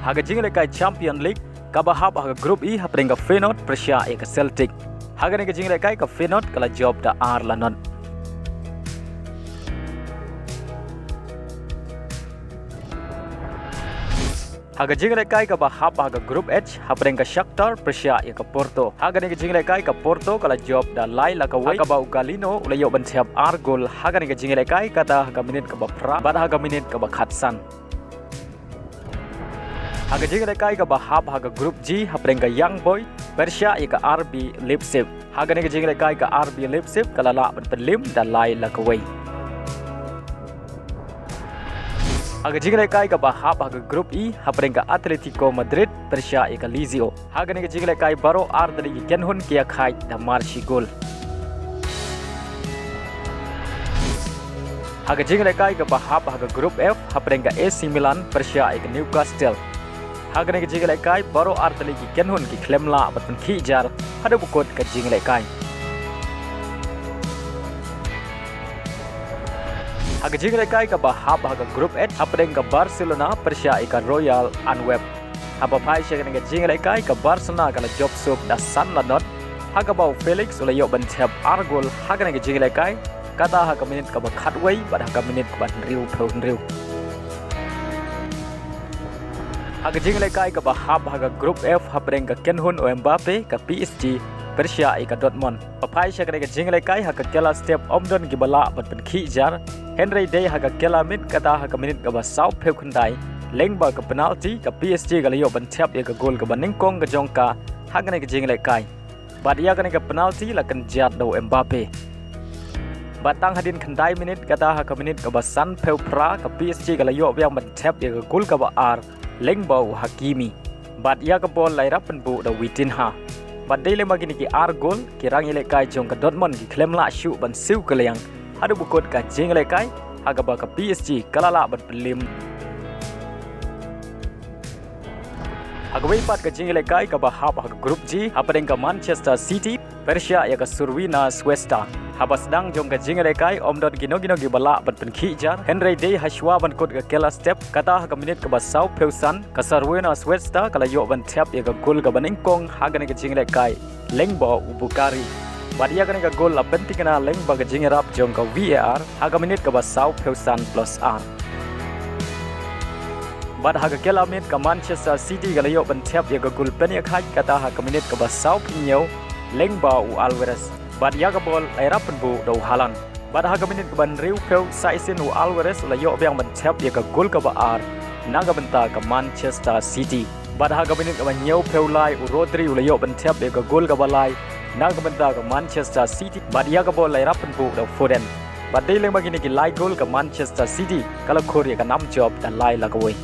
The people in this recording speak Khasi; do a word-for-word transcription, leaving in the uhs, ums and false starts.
Ha ka jingïalehkai Champion League kaba hap ha ka Group E hapdeng ka Feyenoord pyrshah ïa ka Celtic. Ha kane ka jingïalehkai ka Feyenoord ka la jop da ar la not. Ha ka jingïalehkai kaba hap ha ka Group H hapdeng ka Shakhtar pyrshah ïa ka Porto. Ha kane ka jingïalehkai ka Porto ka la jop da lai la kawei, ha kaba u Galeno u la ïoh ban thep ar gol ha kane ka jingïalehkai, kata ha ka minit kaba phra bad ha ka minit kaba khatsan. Ha ka jingïalehkai kaba hap ha ka Group G hapdeng ka Young Boys pyrshah ïa ka R B Leipzig. Ha kane ka jingïalehkai ka R B Leipzig ka la lah ban pynliem da lai la kawei. Ha ka jingïalehkai kaba hap ha ka Group E hapdeng ka Atletico Madrid pyrshah ïa ka Lazio. Ha kane ka jingïalehkai baroh ar tylli ki kynhun ki ïakhaid da mar shi gol. Ha ka jingïalehkai kaba hap ha ka Group F hapdeng ka A C Milan pyrshah ïa ka Newcastle. Ha kane ka jingïalehkai baroh ar tylli ki kynhun ki khlem lah ban pynkhih jar haduh ba kut ka jingïalehkai. Ha ka jingïalehkai kaba hap ha ka Group H hapdeng ka Barcelona pyrshah ïa ka Royal Antwerp. Haba phai sha kane ka jingïalehkai ka Barcelona ka la jop suk da san la not, ha kaba u Felix u la ïoh ban thep ar gol ha kane ka jingïalehkai, kata ha ka minit kaba khatwei bad ha ka minit kaba hynriewphew hynriew. Ha ka jingïalehkai kaba hap ha ka Group F hapdeng ka kynhun u Mbappe, ka P S G pyrshah ïa ka Dortmund. Ba phai sha kane ka jingïalehkai ha ka kylla step ym don kiba lah ban pynkhih jar, hynrei dei ha ka kylla miet, kata ha ka minit kaba sawphew khyndai, lyngba ka penalty ka P S G ka la ïoh ban thep ïa ka gol kaba nyngkong ka jong ka ha kane ka jingïalehkai. Bad ïa kane ka penalty la kynjat da u Mbappe. Bad tang hadien khyndai minit, kata ha ka minit kaba sanphew phra, ka P S G ka la ïoh biang ban thep ïa ka gol kaba ar lyngba u Hakimi. Bad ïa ka bol la ïarap pynbuh da u Vitinha. Bad dei lyngba kine ki ar gol, ki rangïalehkai jong ka Dortmund ki khlem lah shuh ban siew kylliang haduh ba kut ka jingïalehkai, ha kaba ka P S G ka la lah ban pynliem. Ha kawei pat ka jingïalehkai kaba hap ha ka Group G hapdeng ka Manchester City pyrshah ïa ka Crvena Zvezda. Haba sdang jong ka jingïalehkai ym don kino kino kiba lah ban pynkhih jar, hynrei dei hashwa ban kut ka kylla step, kata ha ka minit kaba sawphew san, ka Crvena Zvezda ka la ïoh ban thep ïa ka gol kaba nyngkong ha kane ka jingïalehkai lyngba u Boukary. Bad ïa kane ka gol la pyntikna lyngba ka jingïarap jong ka V A R ha ka minit kaba sawphew san plus ar. Bad ha ka kylla miet ka Manchester City ka la ïoh ban thep ïa ka gol pynïakhaid, kata ha ka minit kaba sawphew hynñiew lyngba u Alvarez. Bad ïa ka bol la ïarap pynbuh da u Haaland. Bad ha ka minit kaba hynriewphew sa shisien u Alvarez u la ïoh biang ban thep ïa ka gol kaba ar na ka bynta ka Manchester City. Bad ha ka minit kaba hynñiewphew lai u Rodri u la ïoh ban thep ïa ka gol kaba lai na ka bynta ka Manchester City. Bad ïa ka bol la ïarap pynbuh da u Foden. Bad dei lyngba kine ki lai gol ka Manchester City ka la khur ïa ka nam jop da lai la kawei.